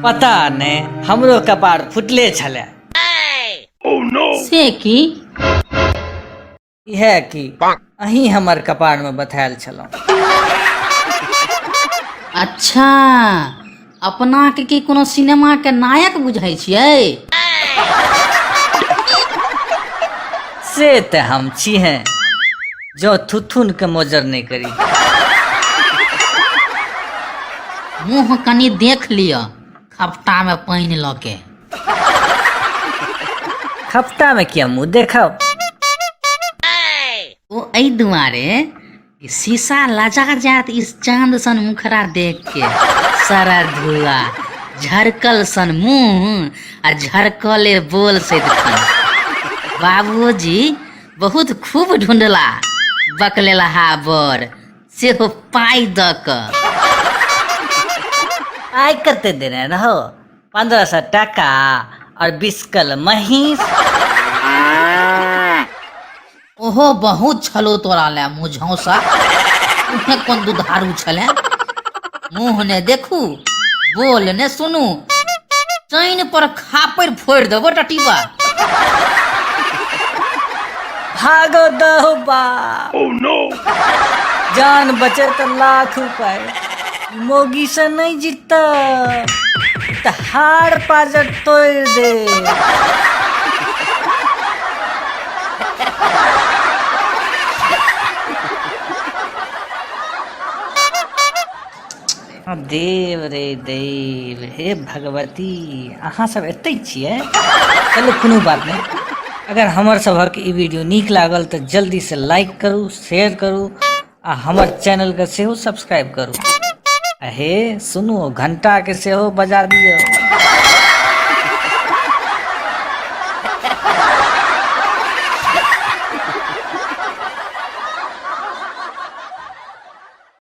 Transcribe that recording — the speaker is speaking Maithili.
पता नहि, हमरो कपार फुटले छलै। से की? इएह कि अहीं हमर कपार में बथायल छलहुँ। अच्छा, अपना के की कोनो सिनेमा के नायक बुझै छियै? से तऽ हम छी हैं, जो थुथुन के मोजर नहि करी। मुँह कनि देख लिअ खपटा में पानि लऽ के। खपटा में किया मुँह देखब? ओ एहि दुआरे कि शीशा लजा जायत इस चांद सन मुखरा देख के। सारा धुआ झरकल सन मुंह आ झरकले बोल सदिखन। बाबूजी बहुत खूब ढूंढला बकलेलहा बर, सेहो पाइ दऽ कऽ। पाइ कते देने रहो? 1500 टाका और बिस्कल महींस। ओहो बहुत छलो तोरा ले मुझौसा, उहे कोन दुधारू छले। मुँह ने देखू, बोल ने सुनू, चैन पर खापड़ फोड़ि देबो टटीबा। भागो दहो बाप। जान बचे तो लाख उपाय, मोगी से नहीं जीत त हार पाजर तोड़ दे। देव रे देव, हे भगवती, अहाँ सब एतै छियै? चलू कोनो बात नहि। अगर हमर सभक ई वीडियो नीक लागल तऽ जल्दी से लाइक करू, शेयर करू आ हमर चैनलके सेहो सब्सक्राइब करू। आ हे सुनू, घंटाके सेहो बजा दियौ।